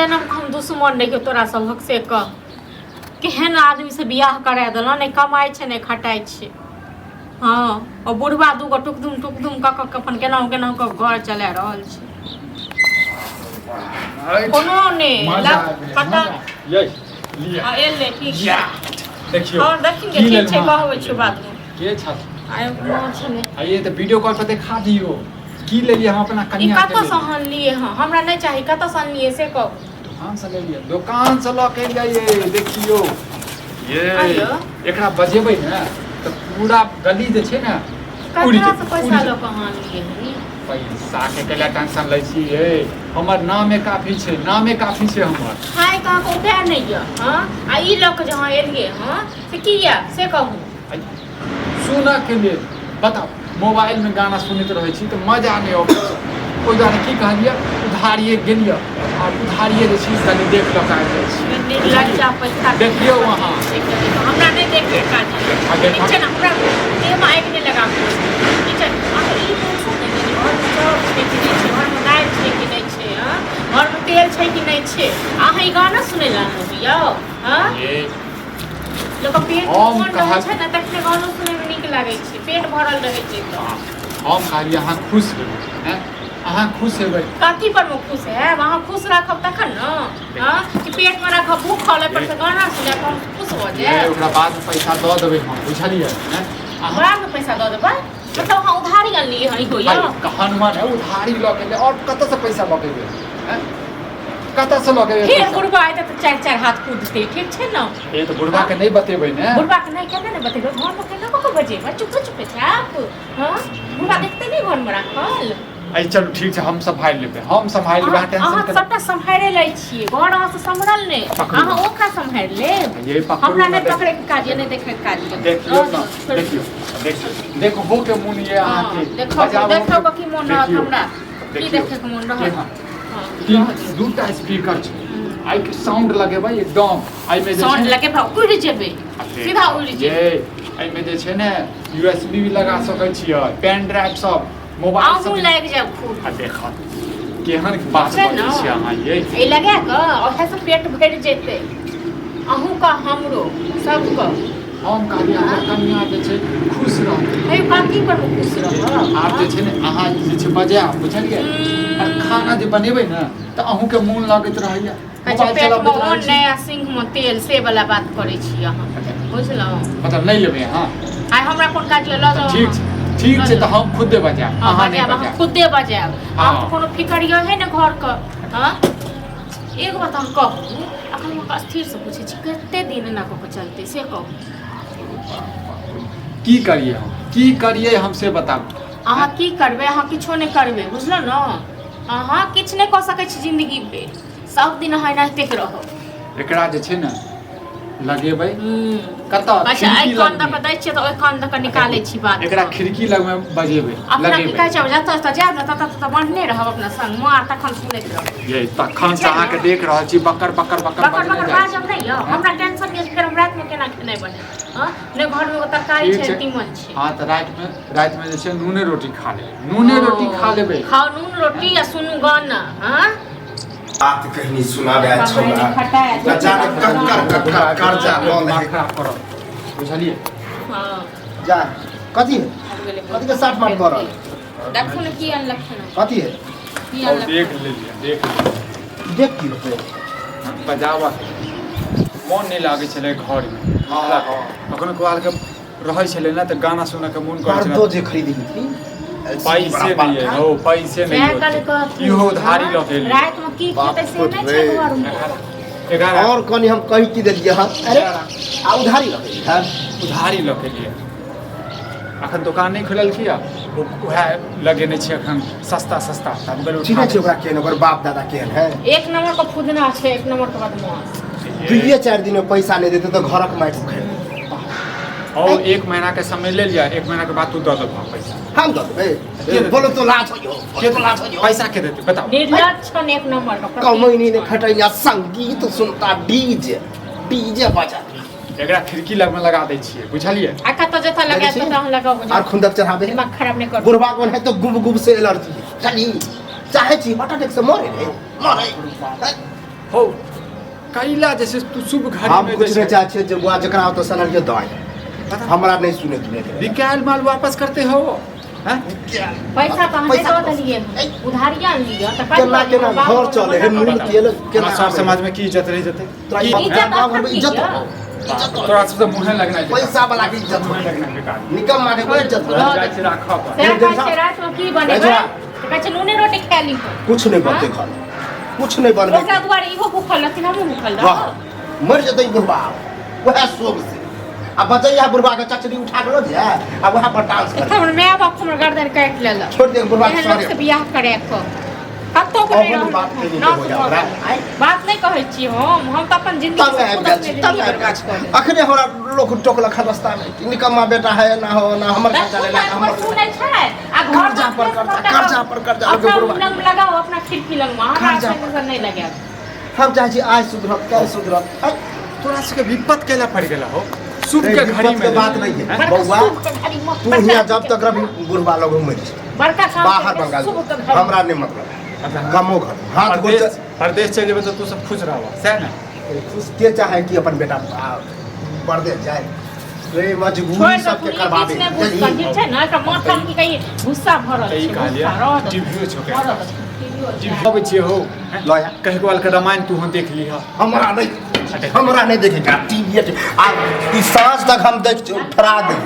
जनम के हम दुश्मन रहियो तोरा सभक से कह। केहन आदमी से बियाह करा देलहुँ, नहि कमाइ छै नहि खटाइ छै। हँ, ओ बुढ़वा दूगो टुकदुम टुकदुम कऽ कऽ के अपन केनाहु केनाहु कऽ घर चला रहल छै। कोनो नहि मजा लग- आबि गेल, पता मजा। यै लिअ। हँ, एलै ठीक छै। या देखियौ। हँ, देखिन की ठीक लेलहुँ छै, अहाँ? कहबै छियौ बादमे। के छथि? आइ माँ छलै। आ ये तऽ वीडियो कॉल पर देखा दियौ की लेलियै हम अपना ई कनिया के कतऽसँ लेल। अनलियै हँ? हमरा नहि चाही, कतऽसँ अनलियै से कहू। दोकान से लेलियै, दोकान से लऽ के एलियै। देखियौ ये, आइयो। एकरा बजेबै ने तऽ पूरा गली जे छै ने उड़ि ककरासँ जेतै, पैसा उड़ि लऽ जेतै। कऽ अहाँ अनलियै हँ? पैसा के कैला टेंशन लै छी ये? हमर नामे काफी छै, नामे काफी छै हमर। खायके अहाँके उपाय नहि यऽ? हँ, आ ई लऽ कऽ जे अहाँ एलियै हँ से किया से कहू। सुनऽ के लेल। बताउ, मोबाइलमे गाना सुनैत रहै छी तऽ मजा नहि अबै छै। ओहि दुआरे की कहलियै, उधारिए गेलियै आ उधारिए जे छै कनि देख लऽ कऽ आबि जाइ छी। निर्लज्जा पैसा। देखियौ अहाँ। हमरा नहि देखै काज। ठीक छै ने? हमरा देहमे आगि नहि लगाबू, ठीक छै? अहाँ ई पूछू ने जे घरमे चाउर छै कि नहि छै, घरमे दालि छै कि नहि छै, हँ, घरमे तेल छै कि नहि छै। अहाँ ई गाना सुनै लए अनलहुँ यौ? हँ, लोकके पेट हम मोन रहै कहल छै ने तखने गानो सुनैमे नीक लागै छै, पेट भरल रहै छै तऽ। हम कहलियै अहाँ खुश हेबै। आँय, अहाँ खुश हेबै। कथी पर मे खुश हैब? अहाँ खुश राखब तखन ने। हँ, कि पेटमे राखब भूखल, एहि पर से गाना सुनायब हम खुश भऽ ये जायब? ओकरा बाद पैसा दऽ देबै हम, बुझलियै? आँय, अहाँ बादमे पैसा दऽ देबै? मतलब अहाँ उधारी अनलियै हँ इहो यौ? हनुमान है, उधारी लऽ के एलै। आओर कतऽसँ पैसा लऽ के एबै? आँय, कतऽसँ लऽ के एबै फेर पैसा? बुढ़बा एतै तऽ चारि चारि हाथ कूदतै, ठीक छै ने? ए तऽ बुढ़बा के नहि बतेबै ने। बुढ़बा के नहि, केना नहि बतेबै? घरमे केना कऽ के बजेबै? चुपे चुपे जायब। हँ, बुढ़बा देखतै नहि घरमे राखल। अइ चलू ठीक छै, हम सम्हारि लेबै, हम सम्हारि लेबै। अहाँ अहाँ टेंशन अहाँ के सबटा सम्हारे लै छियै घर, अहाँ से सम्हरल नहि। पकड़ू। अहाँ ओकरा सम्हारि लेब। ये पकड़ू हमरा ने। नहि पकड़े के काज यऽ, नहि देखै के काज यऽ। देखियौ ने। छोड़ि। देखियौ देखियौ, देखबो के मोन ये हँ, अहाँके। देखो बजाबो देखो के की मोन रहत? देखियौ, हमरा की देखियौ। देखै के मोन रहत? केहन? हँ, तीन रहऽ दियौ। दूटा स्पीकर छै, आइ के साउंड लगेबै एकदम एहिमे जे साउंड छै। लगेबै उड़ि जेबै, सीधा उड़ि ये जेबै। एहिमे जे छै ने यूएसबी भी लगा सकै छियै, पेन ड्राइव सब, मोबाइल अहूँ सब। लागि जायब खूब। आ देखत केहन बात छै बजै ने? छियै अहाँ ये। ई लगा कऽ ओहे से पेट भरि जेतै अहूँके, हमरो, सबके। हम कहलियै हमर कनिया जे छै खुश रहतै। हे, कथी पर खुश रहब? आब जे छै ने अहाँ जे छै बजायब, बुझलियै? आ खाना जे बनेबै ने तऽ अहूँके मोन लगैत रहैया। कहै छै मोबाइल पेटमे चलबैत रहै अन्न छी। नहि आ सिंहमे तेल, से वाला बात करै छी अहाँ, बुझलहुँ? मतलब नहि लेबै अहाँ? आइ हमरा कोन काज यऽ, लऽ जाउ ठीक अहाँ। छै, ठीक छै, तऽ हम खुदे बजायब। हँ, अहाँ नहि बजायब अहाँ। बजायब। खुदे बजायब। हँ। अहाँके कोनो फिकर यऽ ने घरके? हँ, एगो बात अहाँ कहू, अखन हम स्थिरसँ पूछै छी, कते दिन एना कऽ कऽ चलतै से कहू। की करियै हम, की करियै हम से बताबू। अहाँ की करबै? अहाँ किछो नहि करबै, बुझलहुँ ने? अहाँ किछु नहि कऽ सकै छी जिन्दगी भरि, सब दिन अहाँ एनाहिते रहब। एकरा जे छै ने लगेबै कतऽ? अच्छा, एहि खिड़की कान दऽ लगमे। कऽ दै छियै तऽ ओहि कान दऽ कऽ निकालै छी बात। एकरा खिड़की लगमे बजेबै। अपना की लगेबै। कहै छै, जतऽ जतऽ जायब ने ततऽ ततऽ बन्हने रहब अपना संग मार, तखन सुनैत रहब। ये तखन से छै अहाँके ने? देख रहल छी, बकर बकर बकर बकर बजने बकर जाइ छी। बाजब नहि यऽ। हमरा टेंशन यऽ, फेर हम रातिमे केना खेनाइ बनेब? हँ, नहि घरमे एगो तरकारी ठीक छै, छै। तीमन छै। हँ, तऽ रातिमे जे छै नूने रोटी खा लेबै, नूने रोटी खा लेबै। खाउ नून रोटी आ सुनू गाना। हँ। बात कहनी सुनाबे छौड़ा न जाने कक्कर कक्कर कर्जा लऽ दिमाग ले। खराब करब, बुझलियै? हँ। जा, कथी है? कथी के साठ माठ भऽ रहल? देखू ने की अनलक हन। कथी है? की और अनलक? देख लेलियै, देख लेलियै। देख की होतै? बजाबऽ मोन नहि लागै छलै घरमे। हँ, हँ। कखनो कालके रहै छलै ने तऽ गाना सुनऽके मोन करै पर्दो छलै। जे खरीदी थी। पैसे नहि है हो, पैसे नहीं सएह होते। कहली कहथुन। इहो उधारी लऽ के एलियै। रातिमे की खेतै से नहि छै घरमे। 11। और कनि हम कहि की देलियै हँ? अरे, आ उधारी लऽ के हँ? उधारी लऽ के एलियै। अखन दोकान नहि खुलल किया, उएह लगेने छै अखन सस्ता सस्ता, तऽ हम कहलियै चिन्है उठा छै ओकरा केहन, ओकर बाप दादा केहन है? एक नंबर के फुदना छै, एक नंबर के बदमाश। दुइये चारि दिन में पैसा नहि देतै तऽ घरक माटि उखाड़ि देतै। और एक महीना के समय ले लिया, एक महीना के बाद तू दऽ देबह पैसा। हम दऽ देबै? बोलो तो लाज होइयो, बोलो तो लाज होइयो। पैसा के देतै बताउ? निर्लज छन एक नंबर के। कमैनी ने खटैया, संगीत सुनता, डीजे डीजे बजा। एकरा खिड़की लग में लगा दै छियै, बुझलियै? आ कतऽ जतऽ लगा देखै छी? ततऽ अहाँ लगाउ। आर खुंदक चढ़ाबे। दिमाग खराब नहि करू। बुढ़बा कोन है तो गुब गुब से एलर्जी है। चली चाहे छी हार्ट अटैक से मरे रे मरे। हो कैला जैसे तू शुभ घड़ी हम में कुछ जैसे नहीं चाहे छियै जे बुआ जकरा ओतऽ सनल के दऽ हमरा नहीं सुने के बिकायल माल वापस करते हो हैं? पैसा तऽ अहाँ पैसा दऽ देलियै हन उधारिया लिअ तऽ केना केना घर चले है नून तेल केना हमरा सर समाज में की इज्जत रह जेतै तोरा की- बाप- इज्जत गाँव घरमे अखन इज्जत की हो। तोरा सबसे मुँहे लगना है पैसा वाला के इज्जत हो। मुँहे लगना बेकार निकम्मा के कोई इज्जत हो। रह जाइ छै राखऽ पर सएह कहै छै रातिमे की बनेबै राजवा। तऽ कहै छै नूने रोटी खाए ली कुछ नहीं बनते घर कुछ नहीं बनबे ओकरा दुआरे इहो भूखल रहथिन हमहूँ भूखल वाह रहब मर जेतै बुढ़बा वएह शोभ से आ बचैया बुढ़बा के चचरी उठा के लऽ जाय आ वएह पर डांस कर हमर माय बाप हमर गर्दन काटि लेलक छोड़ दे बुढ़बा के एहन लोक सरे से बियाह करे के कतौ के नहि अहुन बात रहल कहि ना हो जा हमरा आइ बात नहि कहै छी हम तऽ अपन जिंदगी तंग से आबि खुद गेल अपने छी जिंदगी तंग आबि गेल बर्बाद छी कऽ लेब अखने हमरा लोक टोकलक हन रास्ता मे कि निकम्मा बेटा है ना हो ना हमर खर्चा लेला हमर सुनै छै आ घर कर्जा पर कर्जा, कर्जा पर कर्जा, अपना लोक बुढ़बा। लग लगाओ अपना खिड़की लग हमरा कर्जा पर। से नहि लगायब हम चाहै छी आइ सुधरत काल्हि सुधरत आइ तोरा सबके विपत केला पड़ गेला हो शुभ नहीं, के घड़ी विपत में के बात नहीं है। बड़का बौआ, शुभ के घड़ी में तू बड़का हियाँ जब तक रही बुढ़बा लोग मरि जेतौ। बड़का काम बाहर करके बंगाल शुभ के घड़ी हमरा नहीं मतलब है कमो घर हाथ गोड़ परदेश परदेश चलि जेबै तऽ तू सब खुश रहबह सएह ने खुश के चाहे कि अपन बेटा परदेश जाए रे मजबूरी छोड़ दो सबके तू करबाबे किछु नहि बुझतह ठीक छै ने एकरा माथामे की कही गुस्सा भरल तऽ ई छै कहलियै गुस्सा रह दो टीवीओ छौ भरल कहीं छै, टीवीओ छै। टीवी अबै छियै हो लऽ आ। कहिको वाल के रामायण तू देख लीह हमरा नहीं हमरा नहीं देखे का टीवी आ ई साँझ तक हम देख फरा दे।